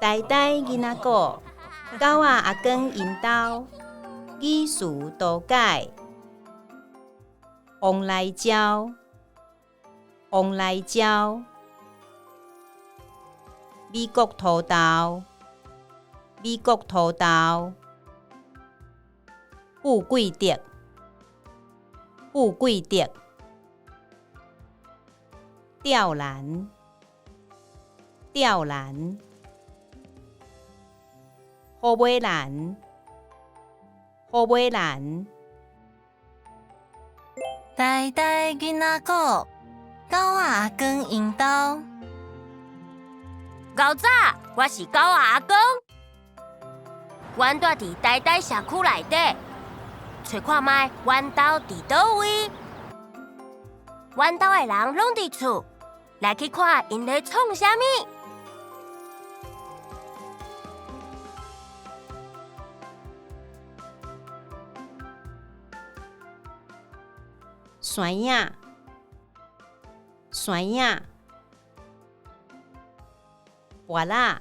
呆呆囡仔鼓，狗仔阿公𪜶兜，語詞圖解，王來鳥，王來鳥，美國塗豆，美國塗豆，富貴竹，富貴竹，吊蘭，吊蘭，虎尾蘭，虎尾蘭。呆呆囡仔鼓，狗仔阿公𪜶兜。𠢕早，我是狗仔阿公。阮蹛佇呆呆社區內底，揣看覓，阮兜佇佗位？阮兜的人攏佇厝，來去看𪜶咧創啥物。山影，山影，跋仔，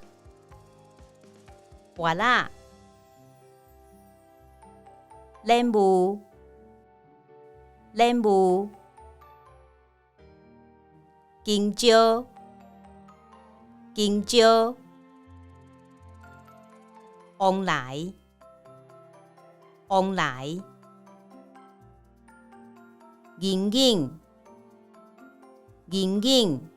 跋仔，蓮霧，蓮霧，香蕉，香蕉，往來，往來，銀銀，銀銀。